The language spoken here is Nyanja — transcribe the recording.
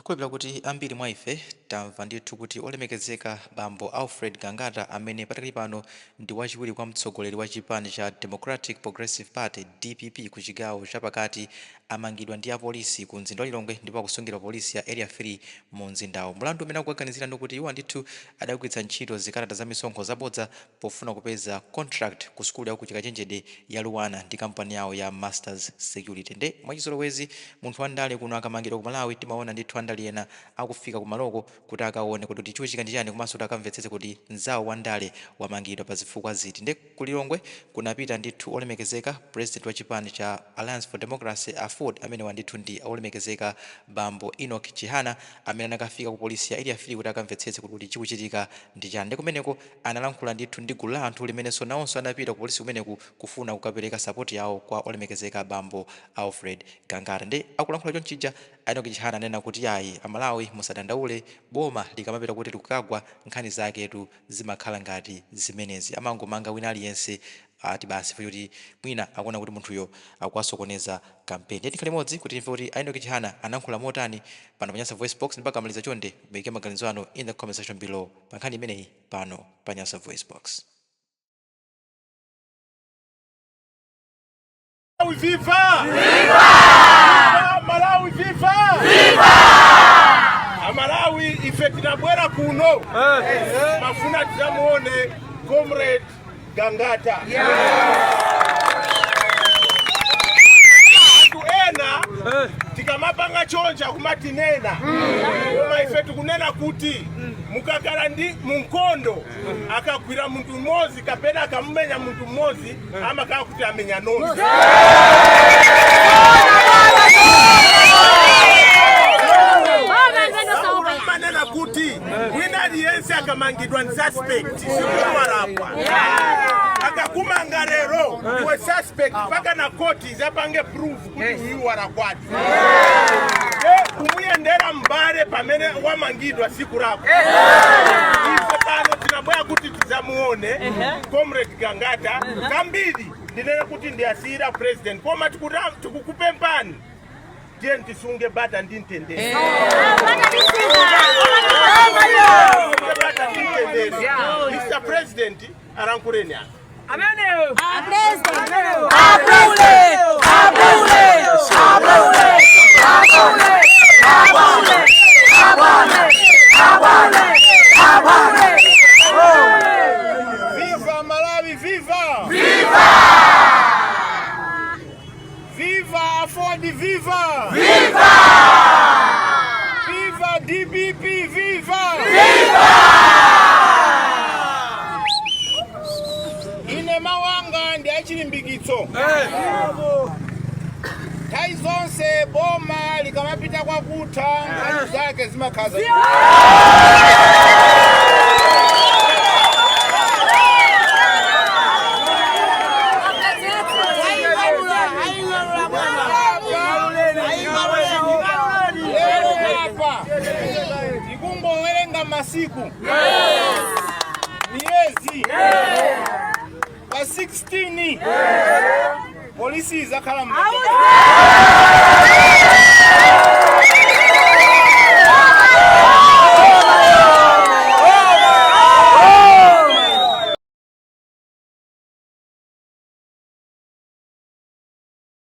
Ndikhulupilira kuti ambiri mwa ife tamva ndithu kuti olemekezeka bambo Alfred Gangata, amene patakali pano ndi wachiwiri kwa mtsogoleri wa chipani cha Democratic Progressive Party, dpp, ku chigawo chapakati, amangidwa ndi apolisi ku mzinda wa Lilongwe ndipo akusungidwa polisi ya Area 3 mu mzindawo. Mlandu umene akuwaganizira ndikuti iwo ndithu adagwiritsa ntchito zikalata za misonkho zabodza pofuna kupeza contract ku sukulu ya ku ukachenjede ya LUANAR ndi kampani yawo ya Masters Security. Nde mwachizolowezi munthu wandale kuno akamangidwa ku Malawi, timaona ndithu andale ena akufika kumaloko kuti akaone kuti chikuchitika ndi chani, komanso kuti akamvetsetse kuti mzawo wandale wamangidwa pa zifukwa ziti. Nde ku Lilongwe kunapita ndithu olemekezeka president wa chipani cha Alliance for Democracy, AFORD, amenewa ndithu ndi olemekezeka bambo Enoch Chihana, amene anakafika ku polisi ya Area 3 kuti akamvetsetse kuti chikuchitika ndi chani. Ndi kumeneko analankhula ndithu ndi gulu la anthu limenenso nawonso anapita ku polisi kumeneku kufuna kukapereka support yawo kwa olemekezeka bambo Alfred Gangata. Ndi akulankhula chonchija, Enoch Chihana anena kuti ayi, Amalawi musadandaule, boma likamapita kuti likukagwa, nkhani zaketu zimakhala ngati zimenezi, amangomanga wina aliyense ati basi kuti mwina akuona kuti munthuyo akuwasokoneza kampeni. Ndiye tikhale limodzi kuti timve kuti Enoch Chihana anayankhula motani pano pa Nyasa Voice Box. Ndipo akamaliza, chonde muyike maganizo anu in the comment section below pa nkhani imeneyi pano pa Nyasa Voice Box. Malawi viva! Viva! Malawi viva! Viva! Amalawi, ife tinabwera kuno mafuna tizamuone Comrade Gangata. Anthu ena tikamapanga choncha kumatinena, koma ife tikunena kuti mukakhala ndi munkondo, akagwira munthu mmodzi kapena akamumenya munthu mmodzi, amakhala kuti amenya nonse. Manena kuti wina aliyense akamangidwa ni suspect, sikuti walakwa. Akakumanga lero, iwe suspect mpaka na koti izapange proof kuti uyu walakwadi. Kumuyendera mbale pamene wamangidwa siku lako. Ife pano tinabwera kuti tizamuone Comrade Gangata. Kambiri ndinene kuti ndiyasiyira president, koma tikukupempani, tiye tisunge bata ndi mtendere. Tisunge bata ndi mtendere. Mr President, alankhuleni apa. Viva Malawi, viva! Viva! Viva AFORD, viva! Viva! Viva DPP, viva! Viva! Ine mawanga ndi achilimbikitso. Nthawi zonse boma likamapita kwakutha, nkhani zake zimakhala. Lero apa tikungowerenga masiku, miyezi. Pa 16 polisi izakhala m'manja.